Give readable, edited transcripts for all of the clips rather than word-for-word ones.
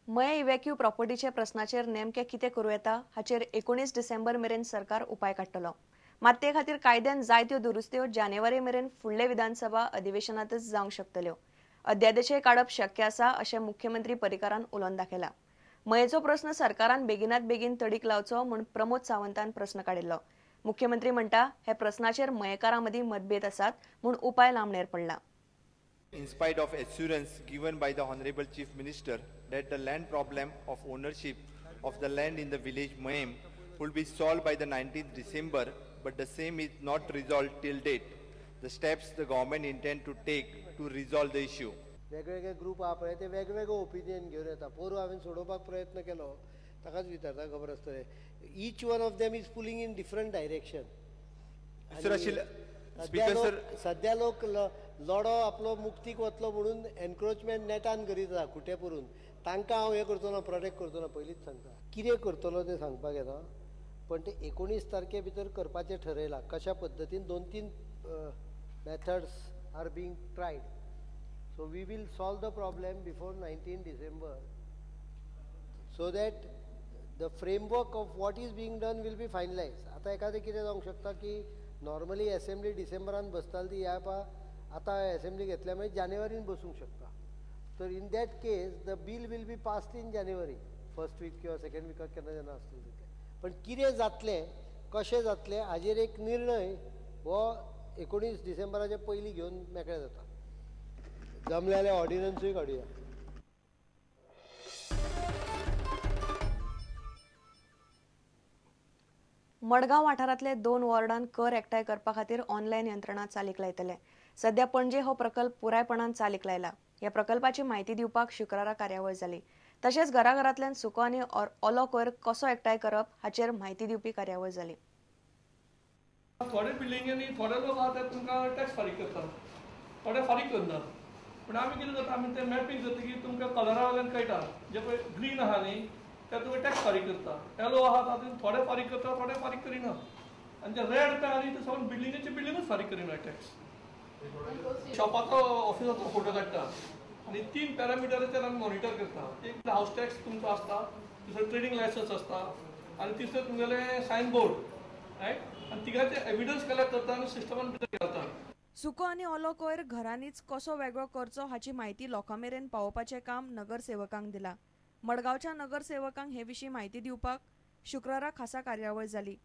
मये इव्हॅक्यू प्रॉपर्टीचे प्रस्नाचेर नेमके कितें करूं येता हाचेर 19 डिसेंबर मेरेन सरकार उपाय काडटलो. मात ते खातीर कायद्यान जायत्यो दुरुस्त्यो जानेवारी मेरेन फुडले विधानसभा अधिवेशनातच जावंक शकतल्यो. अध्यादेशय काडप शक्य आसा अशें मुख्यमंत्री पर्रीकारान उलोवन दाखयला. मयेचो प्रस्न सरकारान बेगिनात बेगीन तडीक लावचो म्हूण प्रमोद सावंतान प्रस्न काडिल्लो. मुख्यमंत्री म्हणटा हे प्रस्नाचेर मयेकारां मदीं मतभेद आसात म्हूण उपाय लांबणेर पडला. In spite of assurance given by the Honorable Chief Minister that the land problem of ownership of the land in the village Mayem will be solved by the 19th December, but the same is not resolved till date. The steps the government intend to take to resolve the issue. वेगवेगळे group आहा पळय ते वेगवेगळे opinion घेवन येता. पोरू हांवें सोडोवपाक प्रयत्न केलो, ताकाच विचारता खबर आसतलें. Each one of them is pulling in different direction. सद्या लोक लढो आपलो मुक्तीक वतलो म्हणून एनक्रोचमेंट नेटान करीत आसा खुटे पुरून. तांकां हांव हें करचो ना, प्रोटेक्ट करचो ना, पयलींच सांगता. कितें करतलो तें सांगपाक येना, पण ते 19 तारखे भितर करपाचें ठरयलां. कशा पद्दतीन 2-3 methods are being tried. So we will solve the problem before 19 December so that the framework of what is being done will be finalise. आतां एखादें कितें जावंक शकता की नॉर्मली एसेंब्ली डिसेंबरान बसताली ती ह्या आतां एसेंब्ली घेतल्या मागीर जानेवारीन बसूंक शकता. तर in that case the bill will be passed in January first week किंवा सेकंड विकाक केन्ना जेन्ना आसतलें तितलें. पण कितें जातलें कशें जातलें हाजेर एक निर्णय हो 19 डिसेंबराच्या पयलीं घेवन मेकळें जाता. जमलें जाल्यार ऑर्डिनन्सूय काडुया. मडगांव वाठारांतले 2 वॉर्डांत कर एकठांय करपा खातीर ऑनलायन यंत्रणा चालीक लायतले. सध्या पणजे हो प्रकल्प पुरायपणान चालीक लायला. ह्या प्रकल्पाची म्हायती दिवपाक शुक्रारा कार्यावळ जाली. तशेंच घराघरांतल्यान सुको आनी ओलो कोयर कसो एकठांय करप हाचेर म्हायती दिवपी कार्यावळ जाली. थोडे बिल्डिंगांनी थोडे लोक आहा ते तुमकां टॅक्स फारीक करतात, थोडे फारीक करनात. पूण आमी कितें करता, आमी तें मॅपींग करतकीर तुमकां कलरा वयल्यान कळटा. जे पळय ग्रीन आहा न्ही ते तुमी टॅक्स फारीक करता, येलो आहा तातूंत थोडे फारीक करता, थोडे फारीक करिना. आनी जे रेड ते आहा न्ही ते सगळे बिल्डिंगेचे बिल्डिंगूच फारीक करिना टॅक्स. शॉपाचो ऑफिसाचो फोटो काडटा आनी 3 पॅरामिटराचेर आमी मॉनिटर करता. एक हावस टॅक्स तुमचो आसता, दुसरें ट्रेडींग लायसन्स आसता आनी तिसरें तुमगेलें सायन बोर्ड, रायट. आनी तिगांचे एविडन्स कलेक्ट करता आनी सिस्टमान भितर घालता. सुको आनी ओलो कोयर घरांनीच कसो वेगळो करचो हाची म्हायती लोकां मेरेन पावोवपाचें काम नगरसेवकांक दिलां. मडगांवच्या नगरसेवकांक हे विशीं म्हायती दिवपाक शुक्रारा खासा कार्यावळ जाली.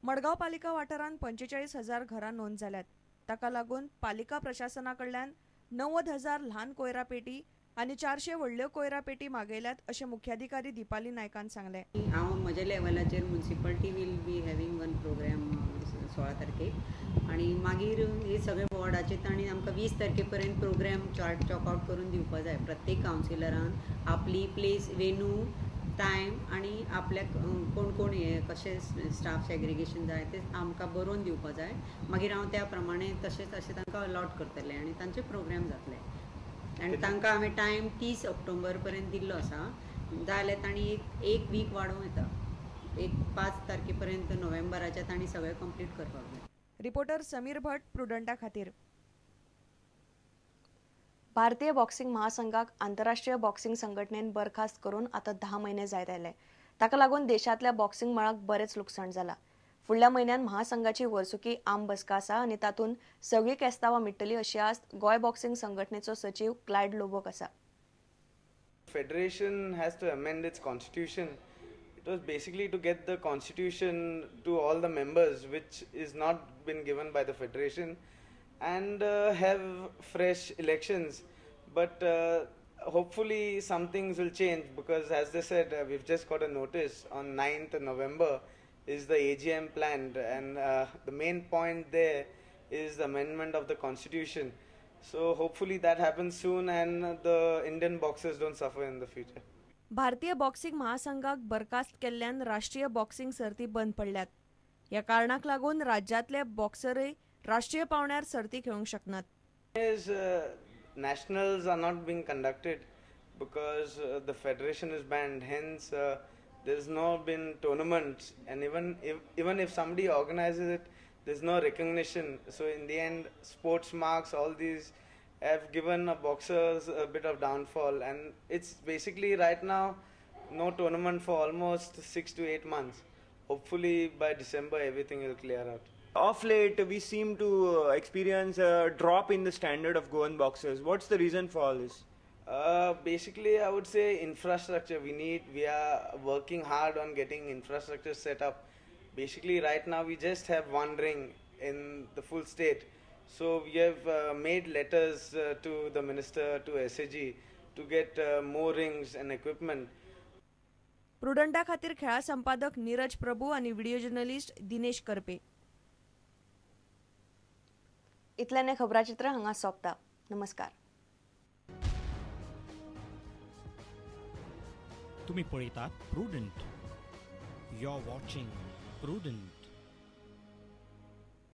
मडगांव पालिका वाठारांत 45,000 घरां नोंद जाल्यात. ताका लागून पालिका प्रशासना कडल्यान 90,000 ल्हान कोयरा पेटी आनी 400 व्हडल्यो कोयरा पेटी मागयल्यात अशें मुख्याधिकारी दीपाली नायकान सांगलें. हांव म्हज्या लेवलाचेर municipality will be having one programme 16 तारखेक आनी मागीर हे सगळे वॉर्डाचे तांणी आमकां 20 तारखे पर्यंत प्रोग्राम चार्ट चॉक आउट करून दिवपा जाय. प्रत्येक कावन्सिलरान आपली प्लेस, वेन्यू, टायम आनी आपल्याक कोण कोण हे कशें स्टाफ सेग्रिगेशन जाय ते आमकां बरोवन दिवपा जाय. मागीर हांव त्या प्रमाणे तशेंच अशें तांकां अलॉट करतलें आनी तांचे प्रोग्राम जातले. आनी तांकां हांवें टायम 30 ऑक्टोबर पर्यंत दिल्लो आसा. जाय जाल्यार तांणी एक वीक वाडोवं येता, एक 5 तारखे पर्यंत नोव्हेंबराच्या तांणी सगळें कंप्लीट करपाक जाय. रिपोर्टर समीर भट, प्रुडंटा खातीर. भारतीय बॉक्सिंग महासंघाक आंतरराष्ट्रीय बॉक्सिंग संघटनेन बरखास्त करून आतां 10 म्हयने जायत आयले. ताका लागून देशांतल्या बॉक्सिंग मळाक बरेंच लुकसाण जाला. फुडल्या म्हयन्यान महासंघाची वर्सुकी आम बसका आसा आनी तातूंत सगळीं केस्तांवां मिट्टली अशी आस्त गोंय बॉक्सिंग संघटनेचो सचीव क्लायड लोबोक आसा. Federation has to amend its constitution. It was basically to get the constitution to all the members, which is not been given by the federation, and have fresh elections. But hopefully some things will change, because as they said, we've just got a notice on 9th November is the AGM planned, and the main point there is the amendment of the constitution. So hopefully that happens soon and the Indian boxers don't suffer in the future. भारतीय boxing महासंघाक बरखास्त केल्ल्यान राष्ट्रीय boxing सर्ती बंद पडल्यात. ह्या कारणाक लागून राज्यांतले बॉक्सरय राष्ट्रीय पावंड्यार सर्ती खेळूंक शकनात. Nationals are not being conducted because the federation is banned. Hence, there's no been tournaments, and even if somebody organizes it, there's no recognition. So in the end, sports marks, all these have given boxers a bit of downfall, and it's basically right now No tournament for almost 6 to 8 months. Hopefully by December everything will clear out. Off late, we seem to experience a drop in the standard of Goan boxers. What's the reason for all this? Basically, I would say infrastructure. We are working hard on getting infrastructure set up. Basically, right now we just have one ring in the full state. So we have made letters to the minister, to SAG, to get more rings and equipment. प्रुडंटा खातीर खेळा संपादक नीरज प्रभू आनी video journalist Dinesh Karpe. इतल्याने खबराचित्र हांगा सोंपता. नमस्कार. तुम्ही पळयतात Prudent. You are watching Prudent.